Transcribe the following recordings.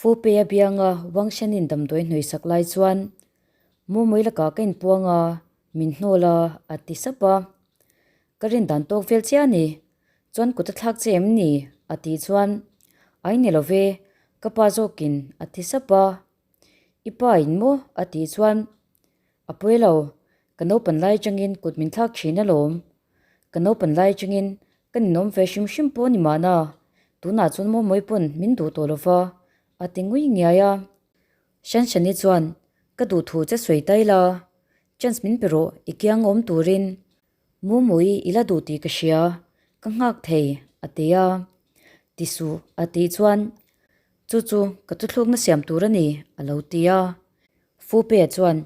Fupeia bianga Wangshanin damdawi hnawihsak lai chuan, Mumui lakah ka inpuang a, min hnawl a, a ti sap a. Ka rin dan tawk vel chiah a ni. Chuan kut a thlak che em ni? a tih chuan, Ai ni lo ve, ka pa zawkin a ti sap a. I pa in maw? a tih chuan, A pawi lo, ka naupan lai atangin kut min thlak thin alawm. Ka naupan lai atangin ka ninawm ve hrim hrim pawh a ni mahna, tunah chuan Mawmawi pawn min duh tawh lo va, a ti ngui ngiai a. Shanshani chuan, Ka duh thu che sawi tai la, chance min pe rawh i kiang awm turin. Mumui i la duh tih ka hria, ka nghak thei, a ti a. Ti suh, a tih chuan, Chu chu ka thuthlukna siam tur a ni, a lo ti a. Fupe chuan,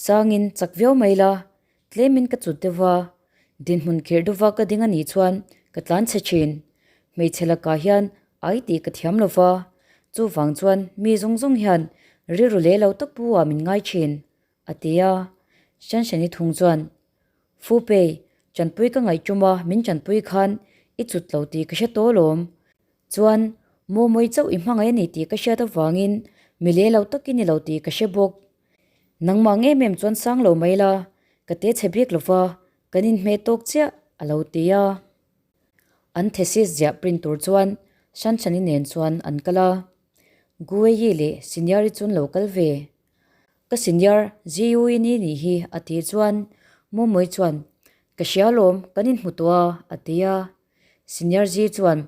Sangin chak viau mai la, tlemin ka chut deuh va, dinhmun khirh deuh va ka ding a nih chuan ka tlan chhe thin. Hmeichhe lakah hian ai tih ka thiam lo va, chuvang chuan mi zawng zawng hian rilru leh lo tak pu ah min ngai thin, a ti a. Shanshani thung chuan, Fupei, chanpui ka ngaih tum a, min chanpui khan i chut lo tih ka hre tawh alawm. Chuan, Mawmawi chauh i hmangaih a ni tih ka hriat avangin mi leh lo takin i lo tih ka hre bawk. Nangmah ang em em chuan sang lo mai la, ka te chhe bik lo va, kan inhmeh tawk chiah, a lo ti a. An thesis ziah print tur chuan Shanshani nen chuan an kal a. Gueyi leh Senior-i chu an lo kal ve. Ka senior GUE ni nih hi a tih chuan Mawmawi chuan, Ka hria alawm, kan inhmu tawh a, a ti a. Senior G chuan,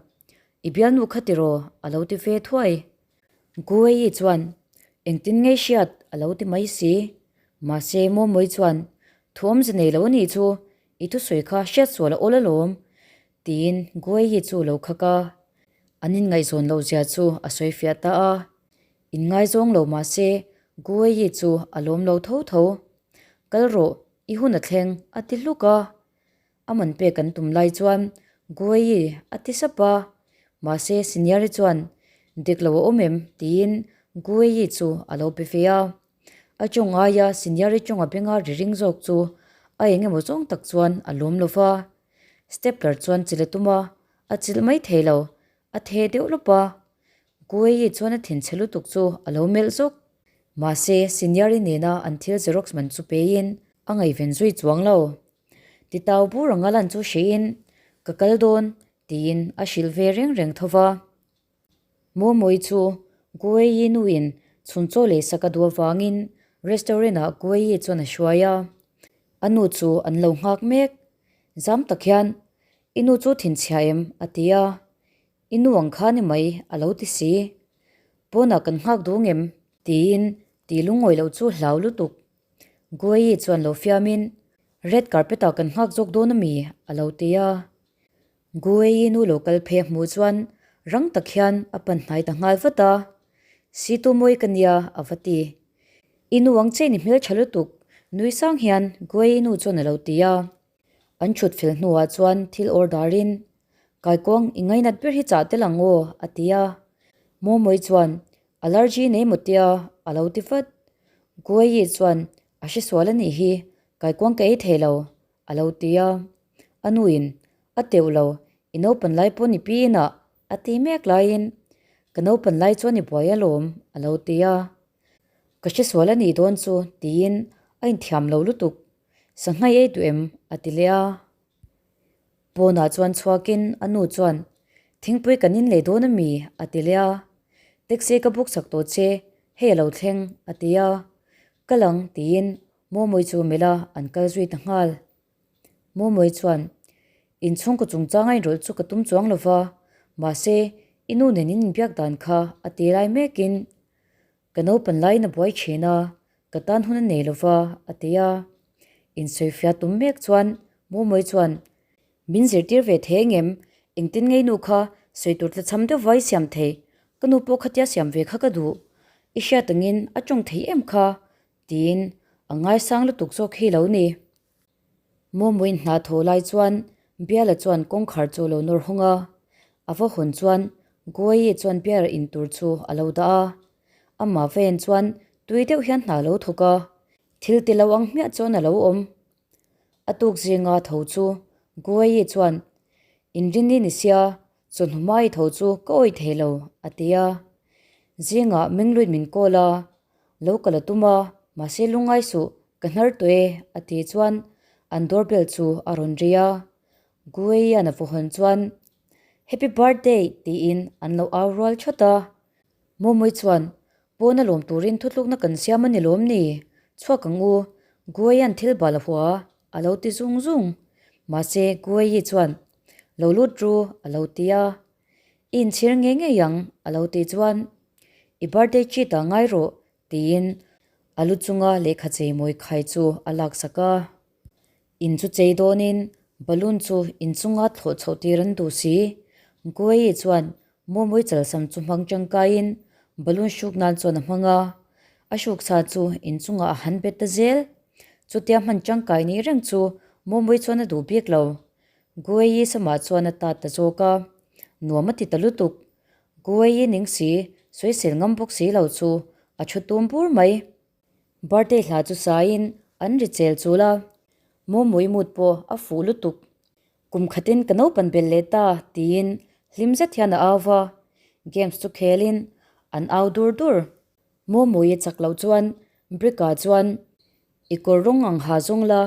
I bialnu kha tiraw? a lo ti ve thuai. Gueyi chuan, Engtin ngei hriat? a lo ti mai si. Mahse Mawmawi chuan, Thuawmze nei lo a nih chu, i thusawi kha hriat sual a awl alawm, tiin Gueyi chu a lo khak a. An inngaihzawn loh zia chu a sawi fiah ta a. Inngaizawng lo mah se Gueyi chu a lawm lo tho tho. Kal rawh, i hun a thleng, a ti hluk a. A man pek an tum lai chuan Gueyi a ti sap a. Mahse Senior-i chuan dik lo a awm em tiin Gueyi chu a lo be ve a. A tawng aia Senior-i tawnga benga ri ring zawk chu a eng emaw zawng tak chuan a lawm lo va. Stepler chuan chilh a tum a, a chilh mai thei lo, a theh deuh lawp a. Gueyi chuan a thinchhe lutuk chu a lo melh zawk. Mahse Senior-i nena an thil xerox man chu peiin a ngaihven zui chuang lo. Titau bur anga lan chu hriin, Ka kal dawn, tiin a hrilh ve reng reng tho va. Mawmawi chu Gueyi nuin chhun chaw lei sak a duh avangin restaurant-ah Gueyi chuan a hruai a. A nu chu an lo nghak mek. Zam tak hian, I nu chu thinchhia em? a ti a. I nu ang kha ni mai, a lo ti si. Pawnah kan nghak duh ngem? Tiin ti lungawi loh chu hlau lutuk. Gueyi chuan lo fiamin, Red carpet ah kan nghak zawk dawn ami? a lo ti a. Gueyi nu lo kal phei a hmuh chuan rang tak hian a pan hnai ta nghal vat a. Situ mawi ka nia, a va ti. I nu ang che ni hmeltha lutuk, nui sang hian Gueyi nu chuan a lo ti a. An thut fel hnuah chuan thil order in, Kaikuang i ngainat ber hi chah tel ang aw, a ti a. Mawmawi chuan, Allergy nei maw tia, a lo ti vat. Gueyi chuan, A hresual a nih hi, kaikuang ka ei thei lo, a lo ti a. A nuin, A teuh lo, i naupan lai pawh ni pi inah, a ti mek laiin, Ka naupan lai chuan i buai alawm, a lo ti a. Ka hresual a nih dawn chu, tiin a inthiam lo lutuk. Sangha ei duh em? a ti leh a. Pawnah chuan chhuakin a nu chuan, Thingpui kan inlei dawn a mi? a ti leh a. Taxi ka book chak tawh che, hei a lo thleng, a ti a. Kal ang, tiin Mawmawi chu melh a, an kal zui ta nghal. Mawmawi chuan, Inchhungkaw chungchanga inrawlh chu ka tum chuang lo va, mahse, i nu nen in inbiak dan kha a ti lai mekin ka naupan laiin a buai thin a, Ka tan hun a nei lo va, a ti a. Insawifiah tum mek chuan Mawmawi chuan, Min zirtir ve thei engem? Engtin ngei nu kha sawi tur tlachham deuh vai siam thei? Ka nu pawh khatia siam ve kha ka duh. I hriat angin a tawng thei em kha? tiin a ngaisang lutuk zawk hi lo ni. Mawmawiin hna thaw lai chuan Biala chuan kawngkhar chu a lo nawr hawng a. A va hawn chuan Guayi chuan beer in tur chu a lo dah a. Amah va en chuan tui deuh hian hna a lo thawk a, thil ti lo ang hmiah chuan a lo awm. A tuk zinga tho chu Guayi chuan, Inrinni ni sia, chawhnu hmai tho chu ka awih thei lo, a ti a. Zingah Mengluin min call a, lo kal a tum a, mahse lungngai suh, ka hnar tawh e, a tih chuan an doorbell chu a rawn ri a. Gueian a vahawn chuan, Happy birthday! tiin an lo au rual thawt a. Mawmui chuan, Pawna lawm turin thutlukna kan siam a ni lawm ni? Chhuak ang u, Gueian thil bal a hua, a lo ti zung zung. Mahse Guei chuan, Lo lut ru, a lo ti a. I inchhir ngei ngei ang, a lo tih chuan, I birthday treat ah ngai rawh, tiin a lu chunga lehkha chei mawi khai chu a laksak a. In chu chei dawnin balloon chu inchunga thlawh chhoh tir an duh si. Guei chuan Mawmui chalsam chu hmang tangkaiin balloon hruk nan chuan a hmang a, a hruk sa chu inchungah a han bet ta zel. Chutia hman tangkai nih reng chu Mawmui chuan a duh bik lo. Guei samah chuan a tat ta zawk a, nuam a ti ta lutuk. Guei ning si, sawisel ngam bawk si lo chu a thu tum bur mai. Birthday hla chu saiin an ri chel chul a, Mawmui mut pawh a fuh lutuk. Kum khatin ka naupan belh leh ta tiin hlim zet hian a au va, games chu khelin an au dur dur. Mawmui a chak loh chuan Brick-a chuan I kawr rawng ang ha zawng la,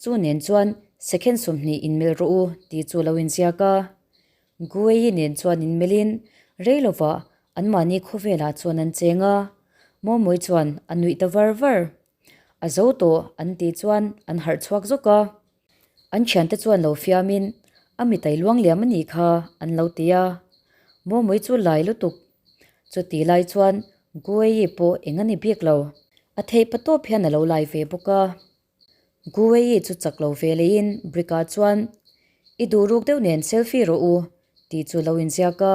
chu nen chuan second 20 inmelh rawh u tih chu lo inziak a. Guei nen chuan inmelhin rei lovah anmahni khawvelah chuan an cheng a, Mawmui chuan a nuih ta var var. A zo tawh an tih chuan an harh chhuak zawk a. An thiante chuan lo fiamin a mitai luang liam a nih kha an lo ti a. Mawmui chu lai lutuk. Chuti lai chuan Guei pawh eng a ni bik lo. A theih pa tawp hian a lo lai ve bawk a. Guei chu chak lo ve leiin Brick-ah chuan, I duh ruk deuh nen selfie rawh u, tih chu lo inziak a.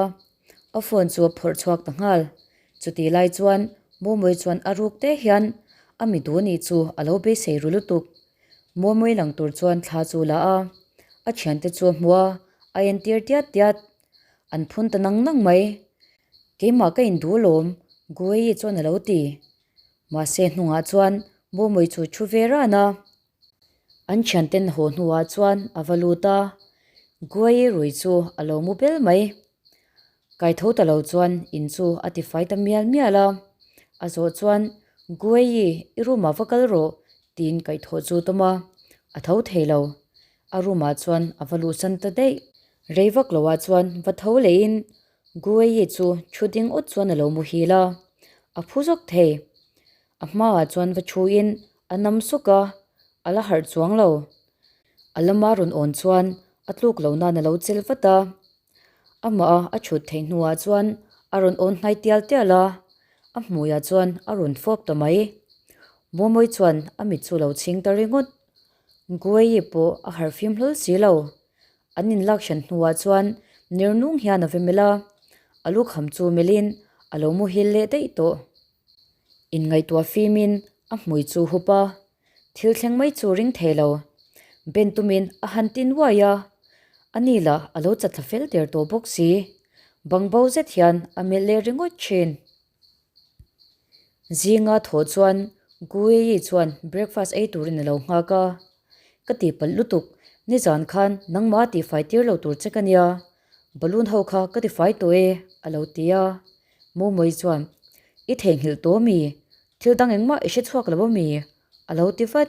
A phone chu a phawrh chhuak ta nghal. Chutih lai chuan Mawmui chuan a ruk te hian a mi duh nih chu a lo beisei ru lutuk. Mawmui lang tur chuan thla chu la a, a thiante chu a hmu a, a entir tiat tiat. An phun ta nang nang mai. Keimah ka induh alawm, Guei chuan a lo ti. Mahse hnungah chuan Mawmui chu thu ve ran a. An thianten haw hnuah chuan a va lut a, Guei rui chu a lo mu bel mai. Kaitho ta lo chuan in chu a tifai ta mial mial a. A zawh chuan, Guei, i room ah va kal rawh, tiin kaihthawh chu tum a, a tho thei lo. A room ah chuan a va luhsan ta daih. Rei vak lo ah chuan va tho leiin Guei chu thu ding awt chuan a lo muhil a, a phu zawk thei. A hmaah chuan va thuin a nam suk a, a la harh chuang lo. A lama rawn awn chuan a tluk lo nan a lo chel vat a. Amah a thut theih hnuah chuan a rawn awn hnai tial tial a, a hmuiah chuan a rawn fawp ta mai. Mawmawi chuan a mit chu lo chhing ta ringawt. Guei pawh a harh fim hlawl si lo. An inlak hran hnuah chuan ner nung hian a va melh a, a lukham chu melhin a lo muhil leh daih tawh. Inngaihtuah fimin a hmui chu hup a, thil thleng mai chu ring thei lo. Ben tumin a han tin uai a, ani lah a lo chatthla fel der tawh bawk si. Bangbo zet hian a melh leh ringawt thin. Zinga thawh chuan Guei chuan breakfast ei turin a lo nghak a, Ka tihpalh lutuk, nizan khan nangmah tihfai tir lo tur che ka nia, balloon ho kha ka tifai tawh e, a lo ti a. Mawmawii chuan, I theihnghilh tawh mi? Thil dang engmah i hre chhuak lo a mi? a lo ti vat.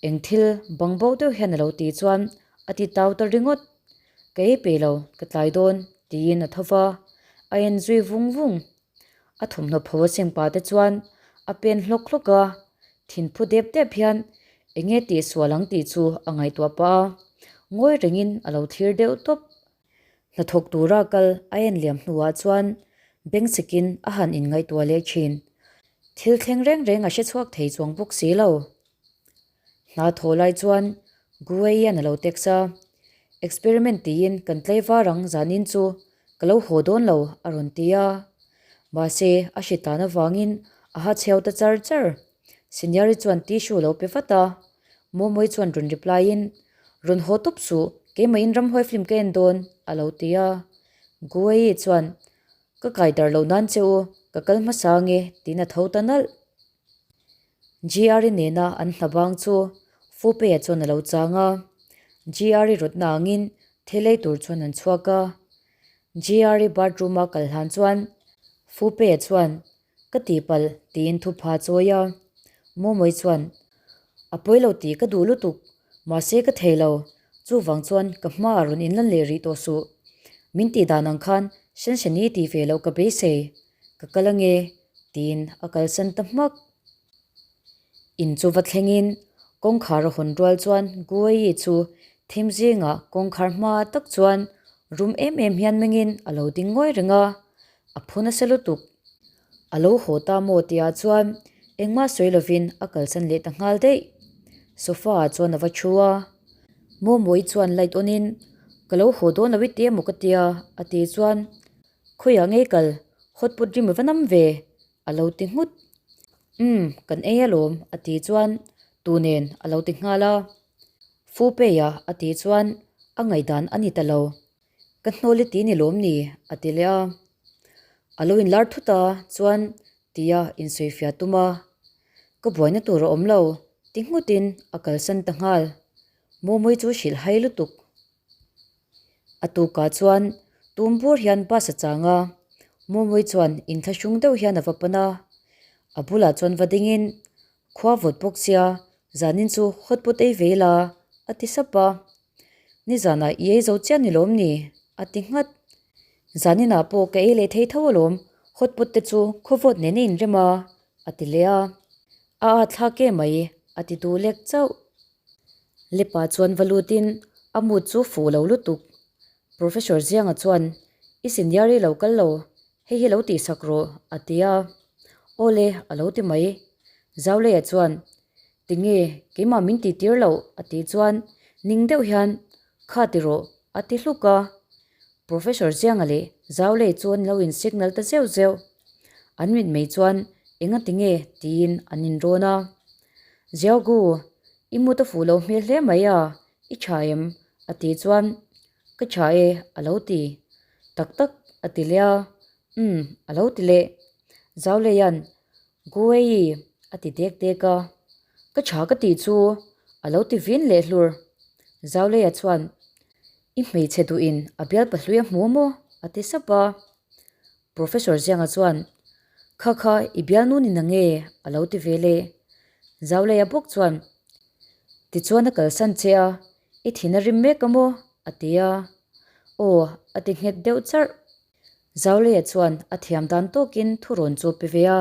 Eng thil bang bo deuh hian a lo tih chuan a ti tau ta ringawt. Ka ei pe lo, ka tlai dawn, tiin a tho va, a en zui vung vung. A thawmhnaw pho a seng pa te chuan a pen hlawk hlawk a, thinphu dep dep hian eng nge tih sual ang tih chu a ngaihtuah pah a, ngawi rengin a lo thlir deuh tawp. Hnathawk tura kal a en liam hnuah chuan bengchhekin a han inngaihtuah leh thin. Thil thleng reng reng a hre chhuak thei chuang bawk si lo. Hna thaw lai chuan Guei-an a lo text a, Experiment tiin kan tlei var ang zanin chu ka lo haw dawn lo a rawn ti a. Mahse a hri tan avangin a ha chheu ta char char. Senior-i chuan tissue lo pe vat a, Mawmawii chuan rawn reply in, Rawn haw tawp suh, keimahin ramhuai film ka en dawn a lo ti a. Guei chuan, Ka kai dar lo nan che u, ka kal hmasa ange tiin a tho ta nalh. GR-i nena an hna bang chu Fupeia chuan a lo chang a, GR-i rawtna angin thil ei tur chuan an chhuak a. GR-i bathroom-a kal hlan chuan. Fupeia chuan, Ka tihpalh, tiin thupha chawi a. Mawmawii chuan, A pawi lo tih ka duh lutuk, mahse ka thei lo, chuvang chuan ka hmaah rawn inlan leh rih tawh suh. Min tih dan ang khan Shensheni tih ve loh ka beisei, ka kal ange, tiin a kalsan ta hmak. In chu va thlengin kawngkhar a hawn rual chuan Guayi chu thim zingah kawngkhar hma tak chuan rum em em hian mengin a lo ding ngawi reng a, a phu nasa lutuk. A lo haw ta maw tihah chuan engmah sawi lovin a kalsan leh ta nghal daih. Sofa ah chuan a va thu a, Mawmawii chuan light on in ka lo haw dawn lo i ti emaw ka tia a tih chuan khawiah ngei kal hotpot rim a va nam ve A lo ti nghut. Umm, kan ei alawm, a ti chuan tu nen a lo ti nghal a. Fupeia a ti chuan a ngaihdan a ni ta lo. Ka hnawl i ti ni lawm ni, a ti leh a. A lo inlar thut a chuan tia insawifiah tum a. Ka buaina tur a awm lo, ti nghutin a kalsan ta nghal. Mawmawii chu hrilh hai lutuk. A tukah chuan tum bur hian bus a chang a, Mawmawii chuan inthlahrung deuh hian a va pan a, a bulah chuan va dingin khua vawt bawk sia zanin chu hot pot ei ve ila a ti sap a, nizanah i ei zo chiah ni lawm ni a ti nghat, zaninah pawh ka ei leh thei tho alawm hot pot te chu khaw vawt nen a inrem a a ti leh a, a at thlak em mai a ti duh lek chauh. Lepa chuan va lutin a mood chu fuh lo lutuk. Professor Zianga chuan, I senior i lo kal lo, hei hi lo tihsak rawh, a ti a. Awle, a lo ti mai. Zauleia chuan, Tinge, keimah min tihtir loh, a tih chuan ning deuh hian, Kha ti rawh, a ti hluk a. Professor Zianga leh Zaulei chu an lo in signal ta zeuh zeuh. An mitmei chuan, Enga tinge? tiin an inrawn a. Ziagu, i mut a fuh lo hmel hle mai a, i tha em? a tih chuan, Ka tha e, a lo ti. Tak tak, a ti leh a. Umm, a lo ti leh. Zauleia'n, Guei, a ti dek dek a. Ka tha ka tih chu, a lo ti vin leh hlur. Zauleia chuan, I hmeichhe duhin a bial pahlui a hmu maw? a ti sap a. Professor Zianga chuan, Kha kha i bialnu ni na nge? a lo ti ve le. Zauleia bawk chuan, Tichuan a kalsan che a, i thin a rim mek a maw? a ti a. Aw, a ti nghet deuh charh. Zauleia chuan a thiam dan tawkin thurawn chu pe ve a,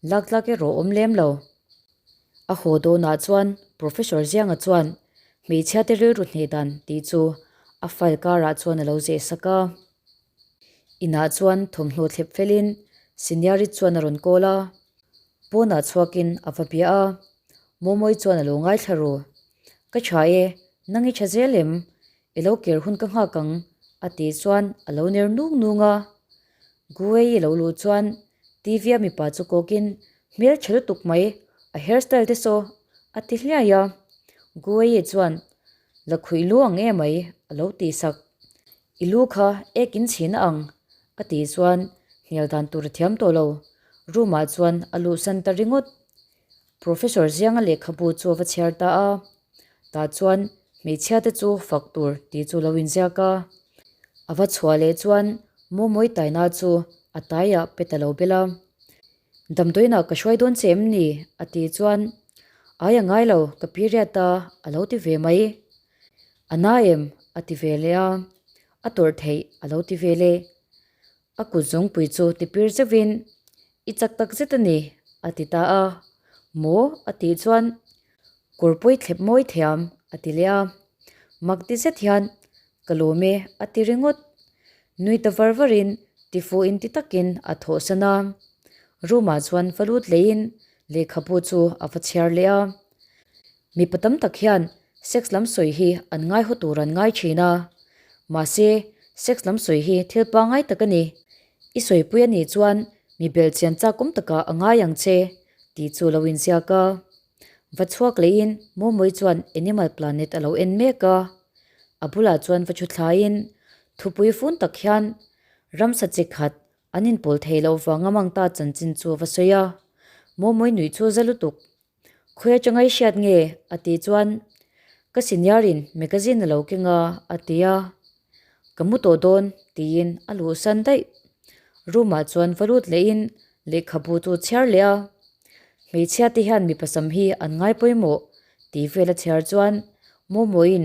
lak tlak erawh awm lem lo. A haw dawnah chuan Professor Zianga chuan hmeichhia te rilru hneh dan tih chu a file karah chuan a lo zeh sak a. Inah chuan thawmhnaw thlep felin Senior-i chuan a rawn call a, pawnah chhuakin a va bia a, Mawmawii chuan a lo ngaithla ru. Ka tha e, nang i tha zel em? I lo ker hun ka nghak ang, a tih chuan a lo ner nung nung a. Guei i lo luh chuan TV a mipa chu kawkin hmel tha lutuk mai, a hair style te saw, a ti hliai a. Guei chuan, La khuih lu ang em mai, a lo tih sak. I lu kha ek in chhin a ang, a tih chuan hnial dan tur a thiam tawh lo. Room ah chuan a luhsan ta ringawt. Professor Zianga lehkhabu chu a va chhiar ta a, tah chuan hmeichhia te chu fak tur tih chu lo inziak a. A va chhuah leh chuan Mawmawi taina chu a taiah pe ta lo bel a. Damdawiinah ka hruai dawn che em ni? a tih chuan Ai a ngai lo, ka period a, a lo ti ve mai. A na em? a ti ve leh a, a tawrh theih a lo ti ve leh. A kut zawngpui chu ti pir zeuhin, I chak tak zet a ni, a ti ta a. Maw? a tih chuan, Kawr pawi thlep mawi thiam, a ti leh a. Mak ti zet hian, Ka lawm e, a ti ringawt. Nui ta var varin, tifu inti takin a thawhsan a. Room ah chuan va lut leiin lehkhabu chu a va chhiar leh a. Mipa tam tak hian sex lam sawi hi an ngaihaw tur an ngai thin a, mahse sex lam sawi hi thil pangngai tak a ni. I sawipui a nih chuan mi belhchian chakawm takah a ngai ang che tih chu lo inziak a. Va chhuak leiin Mawmawii chuan Animal Planet a lo en mek a, a bulah chuan va thu thlaiin thupui fun tak hian ramsa chi khat an inpawl thei loh vanga mang ta chanchin chu a va sawi a. Mawmawii nuih chu za lutuk. Khawi atanga i hriat nge? a tih chuan ka senior in magazine a lo keng a a ti a, ka mu tawh dawn tiin a luhsan daih. Room ah chuan va lut lehin lehkhabu chu chhiar leh a. Hmeichhia te hian mipa sam hi an ngai pawimawh tih vel a chhiar chuan Momoin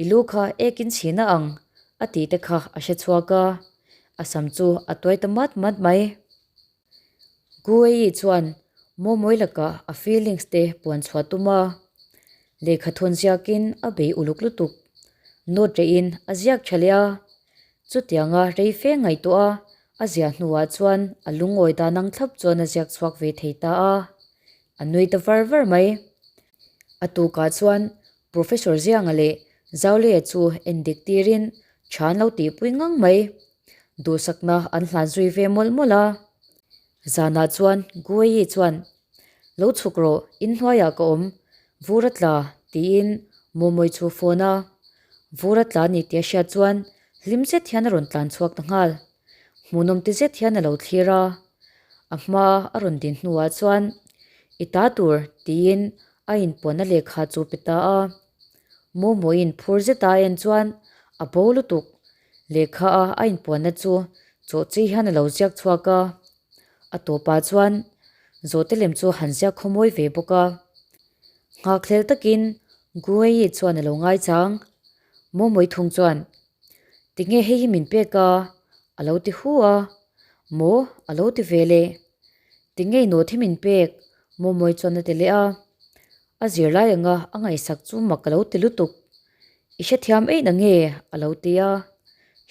i lu kha ekin chhin a ang a tih te kha a hre chhuak a, a sam chu a tuai ta mat mat mai. Guei chuan Momoy lakah a feelings te puan chhuah tum a, lehkha thawn ziakin a bei uluk lutuk. Note rehin a ziak tha leh a, chutianga rei fe ngaihtuah a a ziah hnuah chuan a lungawi dan ang thlap chuan a ziak chhuak ve thei ta a, a nui ta var var mai. A tukah chuan Professor Zianga leh Zauleia chu endik tirin tha an lo tihpui ngang mai. Duhsakna an hlan zui ve mawlh mawlh a. Zanah chuan Guei chuan, Lo chhuk rawh, inhnuaiah ka awm, vur a tla, tiin Momoy chu phone a. Vur a tla ni tih a hriat chuan hlim zet hian a rawn tlan chhuak ta nghal. Hmuhnawm ti zet hian a lo thlir a. A hma a rawn din hnuah chuan, I ta tur, tiin a inpuanna lehkha chu pe ta a. Momoiin phur zeta a en chuan a bo lutuk. Lehkha a a inpuanna chu chawh chi hian a lo ziak chhuak a. A tawpah chuan zawhte lem chu han ziak khawmawi ve bawk a. Nghakhlel takin Guei chuan a lo ngaichang. Momoy thung chuan, Tinge hei hi min pek a? a lo ti hu a. Maw? a lo ti ve leh. Tinge i nawt hi min pek? Momoy chuan a ti leh a. A zirlai anga a ngaihsak chu mak ka lo ti lutuk. I hrethiam eih na nge? a lo ti a.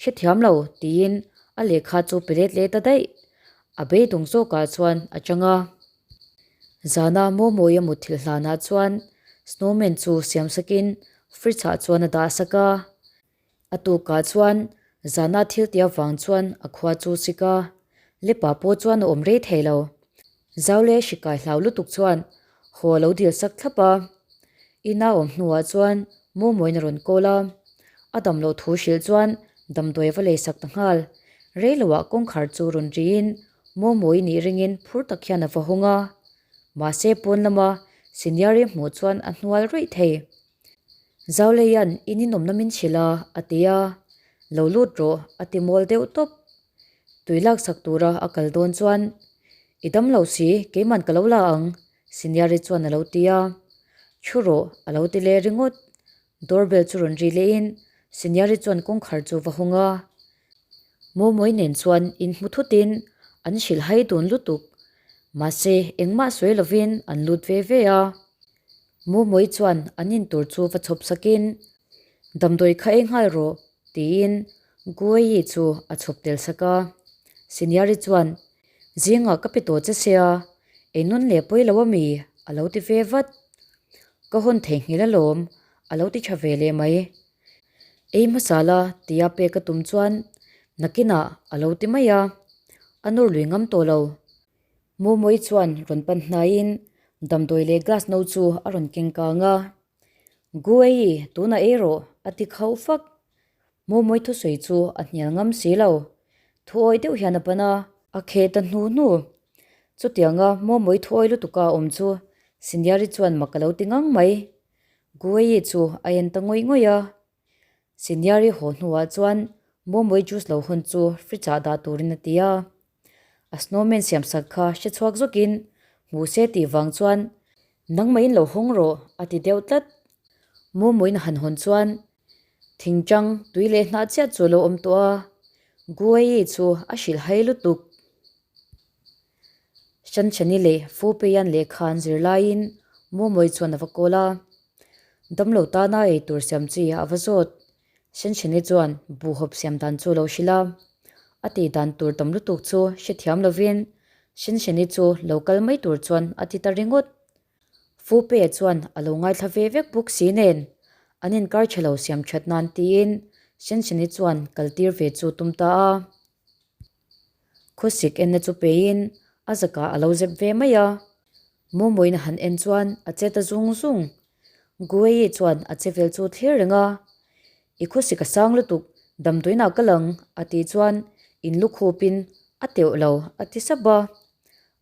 Hrethiam lo, tiin a lehkha chu pe let leh ta daih. A beidawng zawkah chuan a chang a. Zana Mawmawia mutthilh hlanah chuan snowman chu siam sakin fridge ah chuan a dah sak a. A tukah chuan zana thil tia vang chuan a khua chu sik a, Lepa pawh chuan a awm rei thei lo. Zau leh hrikai hlau lutuk chuan haw a lo dil sak thlap a. Ina awm hnuah chuan Mawmawiin a rawn kawl a, a dam loh thu hrilh chuan damdawi a va lei sak ta nghal. Rei loah kawngkhar chu rawn riin Mawmawi nih ringin phur tak hian a va hawng a, mahse pawn lama Senior-i hmuh chuan a hnual ruih thei. Zauleia'n i ninawmna min chhilh a, a ti a. Lo lut rawh, a ti mawl deuh tawp. Tui laksak tura a kal dawn chuan, I dam lo si, keiman ka lo la ang, Senior-i chuan a lo ti a. Thu rawh, a lo ti leh ringawt. Doorbell chu rawn ri lehin Senior-i chuan kawngkhar chu va hawng a. Mawmawi nen chuan inhmu thutin an hrilh hai dun lutuk. Mahse, engmah sawi lovin an lut ve ve a. Mawmawi chuan an in tur chu va chhawp sakin, Damdawi kha ei nghal rawh, tiin Guei chu a chhawp tel sak a. Senior-i chuan, Zingah ka pe tawh che sia, ei nawn leh pawi lo ami? a lo ti ve vat. Ka hawn theihnghilh alawm, a lo ti tha ve leh mai. Ei hmasa la tia pek a tum chuan nakinah a lo ti mai a, a nawr lui ngam tawh lo. Mawmawi chuan rawn pan hnaiin damdawi leh glass no chu a rawn keng kang a. Guei, tunah ei rawh, a ti khauh fak. Mawmawi thusawi chu a hnial ngam si lo. Thuawi deuh hian a ban a. A kheh ta hnu hnu. Chutianga Mawmawi thuawi lutuka a awm chu Senior-i chuan mak a lo ti ngang mai. Guei chu a en ta ngawih ngawih a. Senior-i haw hnuah chuan Mawmawi juice lo hawn chu fridge ah dah turin a ti a. A snowman siam sak kha hre chhuak zawkin hmu se tih vang chuan nangmahin lo hawng rawh a ti deuh tlat. Mawmawiin a han hawn chuan thingtang tui leh hnah chiah chu a lo awm tawh a, Guei chu a hrilh hai lutuk. Shanshani leh Fupeian lehkha an zir laiin Mawmawi chuan a va kawl a, damlo tana ei tur siam chi a va zawt. Shanshani chuan buhhawp siam dan chu a lo hrilh a, a tih dan tur tam lutuk chu hrethiam lovin Shanshani chu lo kal mai tur chuan a ti ta ringawt. Fupeia chuan a lo ngaithla ve vek bawk si nen an inkar tha lo siam that nan tiin Shanshani chuan kal tir ve chu tum ta a. Khawsik enna chu peiin a zakah a lo zep ve mai a, Mawmawiin a han en chuan a che ta zung zung. Guei chuan a che vel chu thlir reng a, I khawsik a sang lutuk, damdawiinah ka lang a tih chuan in lu khupin a teuh lo a ti sap a.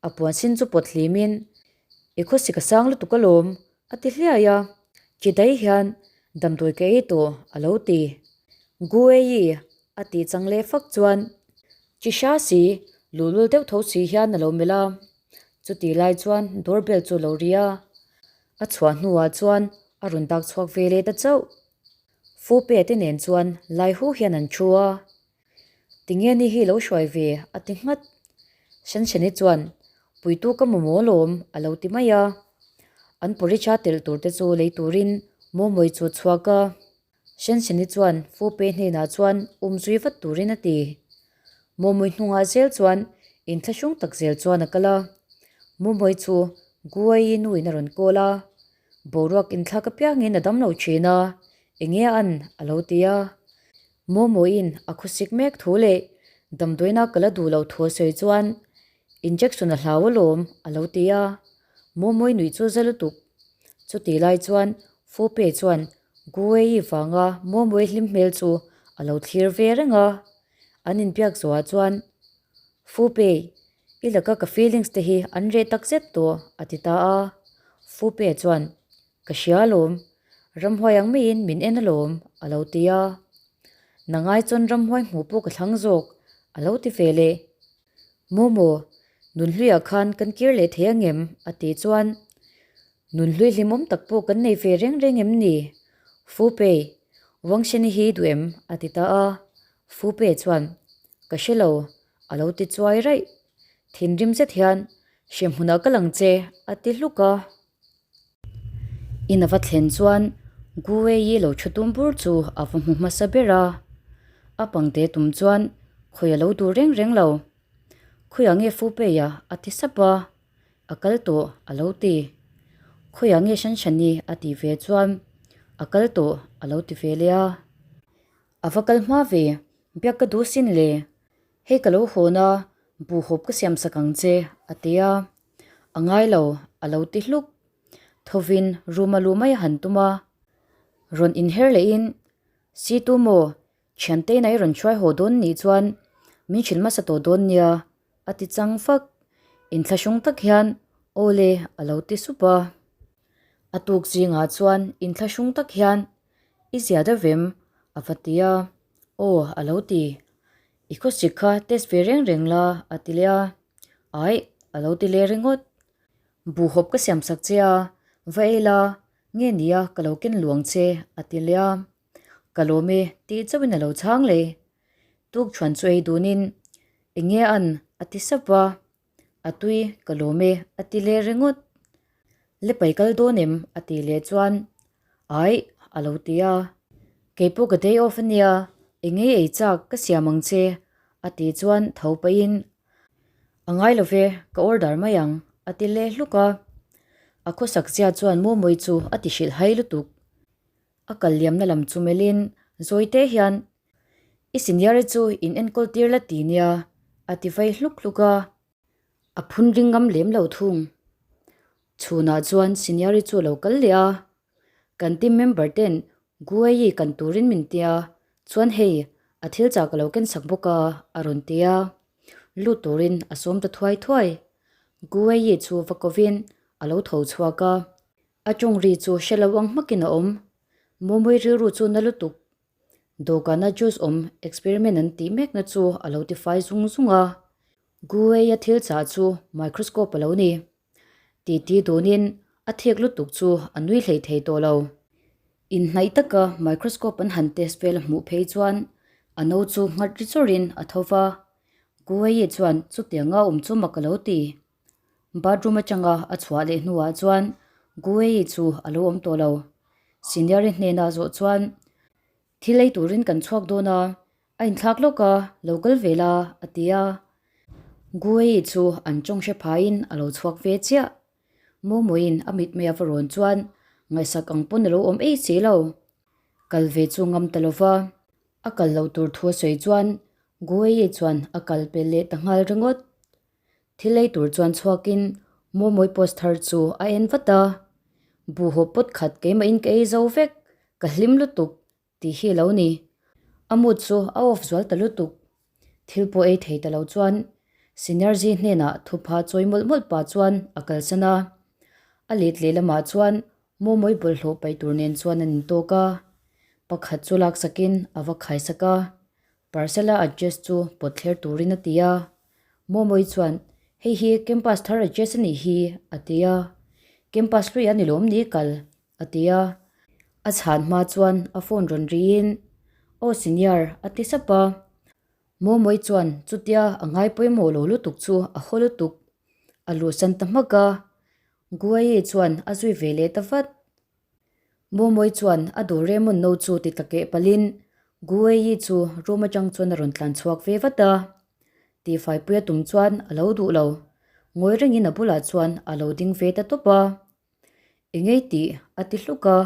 A puan sin chu pawt hlimin I khawsik a sang lutuk alawm a ti hliai a, chi dai hian damdawi ka ei tawh a lo ti. Guei a tih chang leh fak chuan chi hra si. Luhlul deuh tho si hian a lo melh a, chutih lai chuan door bell chu a lo ri a, a chhuah hnuah chuan a rawn dak chhuak ve leh ta chauh. Fupe te nen chuan lai hu hian an thu a, Tinge ni hi lo hruai ve a ti nghat. Shensheni chuan Puitu ka mamawh alawm a lo ti mai a, an porridge a telh tur te chu lei turin Mawmawii chu a chhuak a. Shensheni chuan Fupe hnenah chuan um zui vat turin a ti. Mawmawii hnungah zel chuan inthlahrung tak zel chuan a kal a. Mawmawii chu Guai-i nuin a rawn call a, boruak inthlak apiangin a dam lo thin a, enge a an a lo ti a. Mawmawiin a khawsik mek thu leh damdawiina ka la duh loh thu a sawi chuan injection a hlau alawm a lo ti a, Mawmawi nuih chu za lutuk. Chutih lai chuan Fupe chuan Guei vanga Mawmawi hlim hmel chu a lo thlir ve reng a, an inbiak zawhah chuan Fupe, i laka ka feelings te hi an reh tak zet tawh a ti ta a, Fupe chuan Ka hria alawm, ramhuai ang maiin min en alawm, a lo ti a. Nangai chuan ramhuai hmuh pawh ka thlang zawk, a lo ti ve leh. Momo, nunhluiah khan kan kir leh thei angem? a tih chuan, Nunhlui hlimawm tak pawh kan nei ve reng reng em ni? Fupei, Wangsheni hi duh em? a ti ta a. Fupei chuan, Ka hre lo, a lo ti chuai raih. Thinrim zet hian, Hremhmunah ka lang che, a ti hluk a. In a va thlen chuan Guei-i lo thu tum bur chu a va hmu hmasa ber a, a pangte tum chuan khawi a lo duh reng reng lo. Khawiah nge Fupeia? a ti sap a, a kal tawh a lo ti. Khawiah nge Shanshani? a tih ve chuan a kal tawh a lo ti ve leh a. A va kal hma ve, biak ka duh sin le. Hei ka lo hawn a, buhhawp ka siam sak ang che, a ti a. A ngai lo, a lo ti hluk. Thovin room a luh mai a han tum a. Rawn inher lehin, Situ maw, thianteina i rawn hruai haw dawn nih chuan min hrilh hmasa tawh dawn nia, a ti chang fak. Inthlahrung tak hian, Aw le, a lo ti sup a. A tuk zingah chuan inthlahrung tak hian, I zia deuh vem? a va ti a. Aw, a lo ti. I khawsik kha test ve reng reng la, a ti leh a. Aih, a lo ti leh ringawt. Buhhawp ka siam sak che a, va ei la, nge nia ka lo ken luang che, a ti leh a. Ka lawm e, tih chauhin a lo chhang leh. Tukṭhuan chu ei dunin, Enge an? a ti sap a. A tui, ka lawm e, a ti leh ringawt. Le pai kal dawn em? a tih leh chuan, Aih, a lo ti a. Kei pawh ka day off a nia, eng ei ei chak ka siam ang che, a tih chuan tho pahin, A ngai lo ve, ka order mai ang, a ti leh hluk a. A khawsak zia chuan Mawmawi chu a ti hrilh hai lutuk. A kal liamna lam chu melhin Zawite hian, I senior-i chu in enkawl tir la ti nia, a ti vei hluk hluk a. A phun ring ngam lem lo thung. Chhunah chuan senior-i chu a lo kal leh a. Kan team member ten Guai-i kan turin min tia, chuan hei, a thil chah ka lo ken sak bawk a, a rawn ti a. Lut turin a sawm ta thuai thuai. Guai-i chu va kovin a lo tho chhuak a. A tawng ri chu hre lo ang hmakin a awm. Mawmawi rilru chu na lutuk. Dawhkana juice awm experiment an tih mekna chu a lo tifai zung zung a. Guei-a thil chah chu microscope a lo ni. Titi dunin a thek lutuk chu a nui hlei thei tawh lo. Inhnaih taka microscope an han test vel a hmuh phei chuan a no chu nghat ri chawrhin a tho va. Guei-i chuan chutianga awm chu mak a lo ti. Bathroom atanga a chhuah leh hnuah chuan Guei chu a lo awm tawh lo. Senior-i hnena zawh chuan, Thil ei turin kan chhuak dawn a, a inthlak lawk a, lo kal ve la, a ti a. Guei chu an tawng hre phaiin a lo chhuak ve chiah. Momoin a mitmei a va rawn chuan ngaihsak ang pawn a lo awm ei si lo. Kal ve chu ngam ta lo va, a kal loh tur thu a sawi chuan Guei chuan a kal pel leh ta nghal ringawt. Thil ei tur chuan chhuakin Mawmawi post thar chu a en vat a, Buhhaw pawt khat keimahin ka ei zo vek, ka hlim lutuk tih hi a lo ni. A mood chu a off zual ta lutuk. Thil pawh ei thei ta lo chuan Synergy hnenah thupha chawi mawlh mawlh pah chuan a kalsan a. A let lehlamah chuan Mawmawi bawlhhlawh paih tur nen chuan an intawk a, pakhat chu laksakin a va khaisak a. Parcel-a address chu pawt thler turin a ti a. Mawmawi chuan, Hei hi campus thar address a nih hi, a ti a. Campus hlui a ni lawm ni kal, a ti a. A chhan hma chuan a phone rawn riin, Aw senior, a ti sap a. Mawmawi chuan chutia a ngai pawimawh lo lutuk chu a haw lutuk. A luhsan ta hmak a. Guaye chuan a zui ve leh ta vat. Mawmawi chuan a Doraemon no chu ti ta keh palhin Guaye chu room atang chuan a rawn tlan chhuak ve vat a. Tihfaipuia tum chuan a lo duh lo. Ngawi rengin a bulah chuan a lo ding ve ta tawp a. Engei tih a ti hluk a.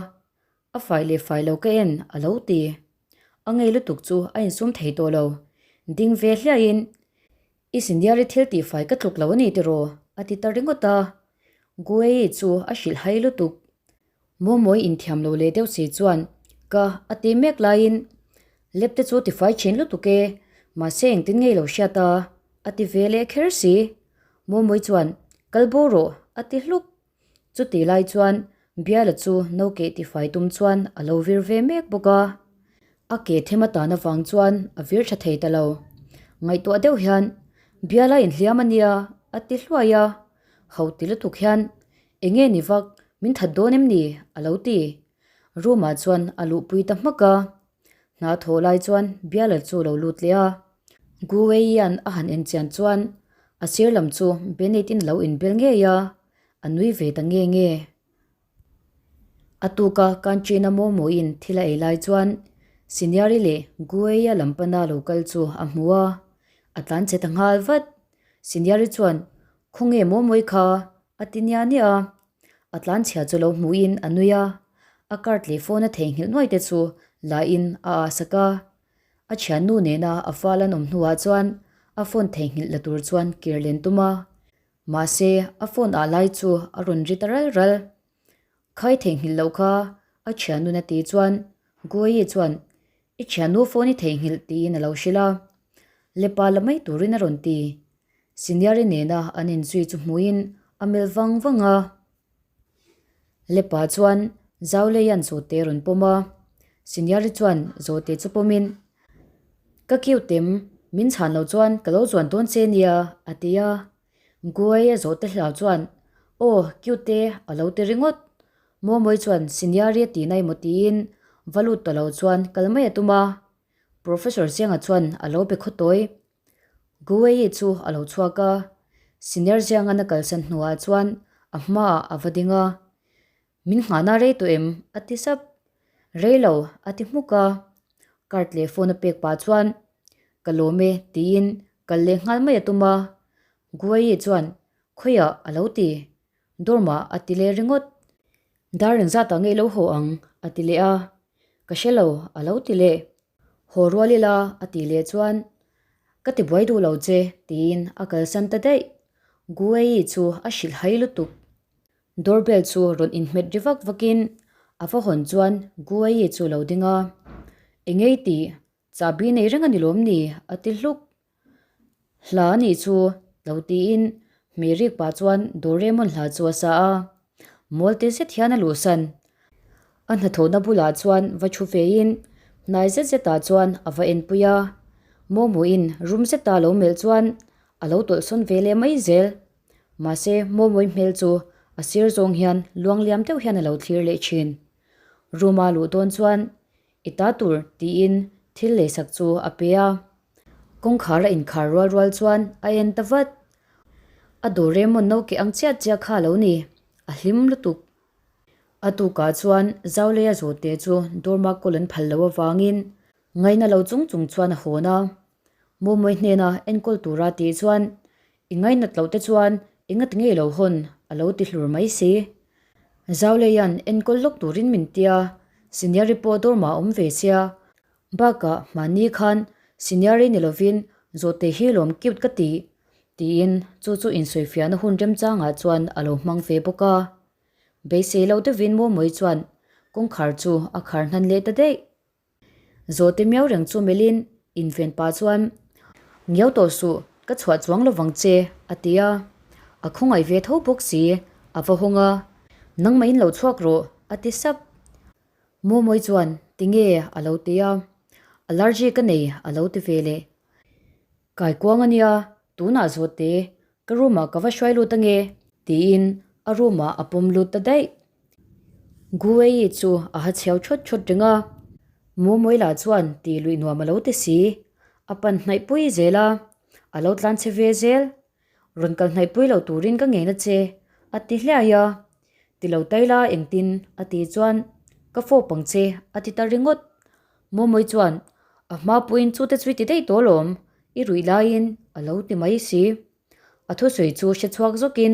A fai leh fai lo ka en a lo ti. A ngei lutuk chu a insum thei tawh lo. Ding ve hliahin, I senior-i thil tihfai ka tluk lo a ni tiraw? a ti ta ringawt a. Guei chu a hrilh hai lutuk. Mawmawi inthiam lo leh deuh si chuan ka a ti mek laiin, Lep te chu tifai thin lutuk e, mahse engtin ngei lo hriat a, a ti ve leh kher si. Mawmawi chuan, Kal bo rawh, a ti hluk. Chutih lai chuan Biala chu no keh tifai tum chuan a lo vir ve mek bawk a. A ke them atan avang chuan a vir tha thei ta lo. Ngaihtuah deuh hian, Biala inhliam a nia, a ti hluai a. Ho ti lutuk hian, Enge ni vak, min that dawn em ni? a lo ti. Room ah chuan a luhpui ta hmak a. Hna thawh lai chuan Biala chu a lo lut leh a. Guweian a han enchian chuan a sir lam chu Bennet in a lo inbel ngei a, a nui ve ta nge nge. A tuka Kanchina Momo-in thil a ei lai chuan Senior-i leh Guwei-a lam pana lo kal chu a hmu a, a tlan che ta nghal vat. Senior-i chuan, Khawnge Momo-i kha? a ti nia nia a. A tlan chhia chu lo hmuhin a nui a, a card leh phone a theihnghilh nuai te chu la-in a ah sak a. A thiannu nena a fal an awm hnuah chuan a phone theihnghilh la tur chuan kir len tum a. Mahse, a phone ah lai chu a rawn ri ta ral ral. Khai theihnghilh loh kha a thiannun a tih chuan Guayi chuan I thiannu phone i theihnghilh tiin a lo hrilh a. Lepa la mai turin a rawn ti. Senior-i nena an inzui chu hmuhin a melh vang vang a. Lepa chuan Zauleia'n Zawhte a rawn pawm a. Senior-i chuan Zawhte chu pawmin, Ka cute em, min chhan loh chuan ka lo zuan dawn che nia, a ti a. Guai a Zawhte hlau chuan, Aw, cute e, a lo ti ringawt. Mawmawi chuan Senior-i a ti nai maw tiin va lut ta lo chuan kal mai a tum a. Professor Zianga chuan a lo be khawtawi. Guwei chu a lo chhuak a, senior Ziangan a kalsan hnuah chuan a hmaah a va ding a, Min nghahna rei tawh em? a ti sap. Rei lo, a ti hmuk a. Card leh phone a pek pah chuan, Ka lawm e, tiin kal leh nghal mai a tum a. Guwei chuan, Khawiah? a lo ti. Dorm-ah a ti leh ringawt. Dar engzatah nge i lo haw ang? a ti leh a. Ka hre lo, a lo ti leh. Haw rual ila a tih leh chuan Ka ti buai duh lo che tiin a kalsan ta daih. Guei chu a hrilh hai lutuk. Doorbell chu rawn inhmet ri vak vakin a va hawn chuan Guei chu lo ding a. Engei tih chahbi nei reng a ni lawm ni a ti hluk. Hla a nih chu lo tiin hmei rik pah chuan Doraemon hla chu a sa a, mawl te zet hian a luhsan. A hnathawhna bulah chuan va thu vein hnai zet zetah chuan a va enpui a, Momoin rum zeta lo melh chuan a lo tawlhsawn ve leh mai zel. Mahse Momoin hmel chu a sir zawng hian luangliam deuh hian a lo thlir leh thin. Room a luh dawn chuan I ta tur tiin thil leisak chu a pe a. Kawngkhar a inkhar rual rual chuan a en ta vat. A Doraemon no keh ang chiah chiah kha a lo ni, a hlim lutuk. A tukah chuan Zauleia zawhte chu Dorma kawl an phal loh avangin ngaina lo chung chung chuan a hawn a. Mawmawi hnena enkawl tura tih chuan I ngainat loh te chuan engati ngei lo hawn a lo ti hlur mai si. Zauleia'n enkawl lawk turin min tia, Senior-i pawh dawrmah a awm ve sia. Bakah mahni khan Senior-i ni lovin zawhte hi lawm cute ka ti, tiin chu chu insawifiahna hun remchangah chuan a lo hmang ve bawk a. Beisei lo deuhin Mawmawi chuan kawngkhar chu a khar hnan leh ta daih. Zawhte miau reng chu melhin inven pah chuan, Ngiau tawh suh, ka chhuah chuang lo vang che, a ti a. A khawngaih ve tho bawk si, a va hawng a, Nangmahin lo chhuak rawh, a ti sap. Mawmawi chuan, Tinge? a lo ti a. Allergy ka nei, a lo ti ve leh. Kaikuang a nia. Tunah zawhte, ka room ah ka va hruai lut ange, tiin a room ah a pawm lut ta daih. Guwei chu a ha chhiau thawt thawt reng a, Mawmawii lah chuan tih luih nuam a lo ti si. A pan hnaih pui zel a, a lo tlan chhe ve zel. Rawn kal hnaih pui lo turin ka ngei na che, a ti hliai a. Ti lo tai la engtin? a ti chuan, Ka fawp ang che, a ti ta ringawt. Mawmawii chuan, A hma puiin chute chu i ti daih tawh alawm, i ruih laiin a lo ti mai si. A thusawi chu hre chhuak zawkin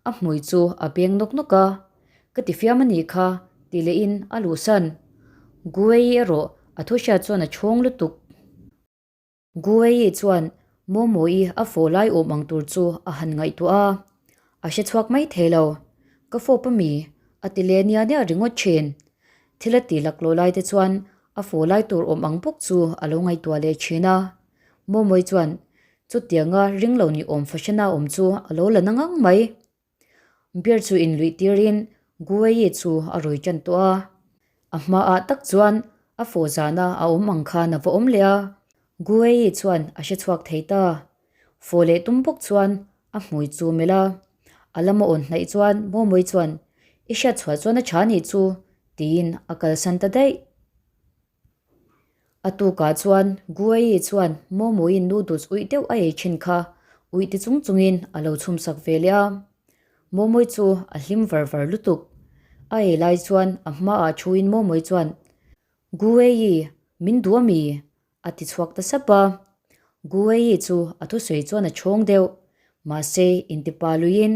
a hmui chu a beng nawk nawk a, Ka ti fiam a nih kha, ti lehin a luhsan. Guei erawh a thu hriat chuan a chhawng lutuk. Guei chuan Momo-i a fawh lai awm ang tur chu a han ngaihtuah a, a hre chhuak mai thei lo. Ka fawp a mi? a ti leh nia nia ringawt thin. Thil a ti laklawh lai te chuan a fawh lai tur awm ang bawk chu a lo ngaihtuah leh thin a. Momo-i chuan Chutianga ring lo ni awm fahriana awm chu a lo la na ngang mai. Beer chu inluih tirin Guwei chu a rawi tan tawh a. A hmaah tak chuan a fawh zana a awm ang khan a va awm leh a. Guwei chuan a hre chhuak thei ta. Fawh leh tum bawk chuan a hmui chu melh a. A lama awn hnaih chuan Mawmawii chuan, I hriat chhuah chuan a tha nih chu, tiin a kalsan ta daih. A tukah chuan Guayi chuan Momoin noodles uih deuh a ei thin kha uih ti chung chungin a lo chhum sak ve leh a. Momoi chu a hlim var var lutuk. A ei lai chuan a hmaah thuin Momoi chuan, Guayi, min duh a mi? a ti chhuak ta sap a. Guayi chu a thusawi chuan a chhawng deuh. Mahse, intipa luiin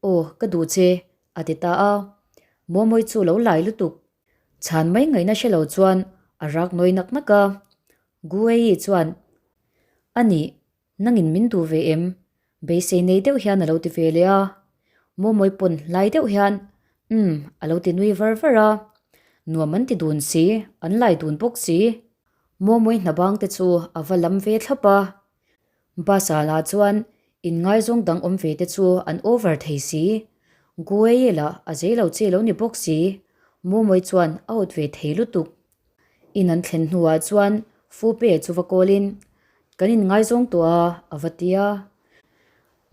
Aw, ka duh che, a ti ta a. Mawmawi chu lo lai lutuk. Chhan mai ngaihna hre lo chuan a rak nawi nak nak a. Guei chuan, A nih, nangin min duh ve em? Beisei nei deuh hian a lo ti ve leh a. Mawmawi pawn hlai deuh hian, Umm, a lo ti nui var var a. Nuam an ti dun si, an lai dun bawk si. Mawmawi hna bang te chu a va lam ve thlap a. Bus ah lah chuan inngaizawng dang awm ve te chu an over thei si. Gueye lah a zei lo che lo ni bawk si. Mawmawii chuan a awt ve thei lutuk. In an thlen hnuah chuan Fupe chu va call in, Kan inngaizawng tawh a, a va ti a.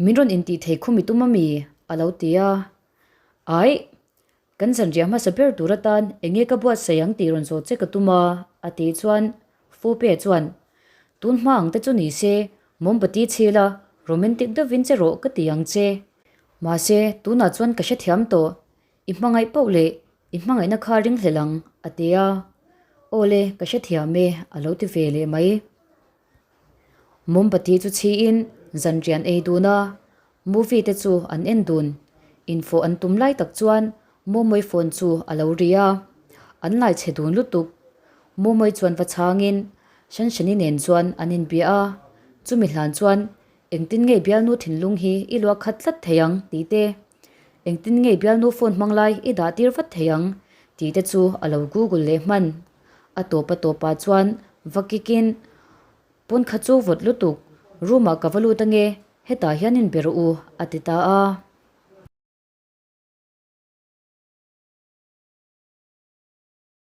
Min rawn intih thei khum i tum ami? a lo ti a. Aih! Kan zanriah hmasa ber tur atan enge ka buatsaih ang tih rawn zawh che ka tum a, a tih chuan Fupe chuan, Tun hma ang te chu ni se, mawmbati chhila romantic deuhvin che rawh ka ti ang che. Mahse, tunah chuan ka hrethiam tawh, i hmangaih pauh leh i hmangaihna kha ringhlel ang, a ti a. Awle, ka hrethiam e, a lo ti ve leh mai. Mawmbati chu chhiin zanrian ei dun a, movie te chu an en dun. Infawh an tum lai tak chuan Mawmawii phone chu a lo ri a, an lai chhe dun lutuk. Mawmawii chuan va chhangin Shanshani nen chuan an inbia a, chumi hlan chuan engtin nge bialnu thinlung hi i luah khat tlat thei ang tih te, engtin nge bialnu phone hmang lai i dah tir vat thei ang tih te chu a lo google leh hman. A tawp a tawpah chuan va kick in, Pawn kha chu vawt lutuk, room ah ka va lut ange, hetah hian in be rawh u, a ti ta a.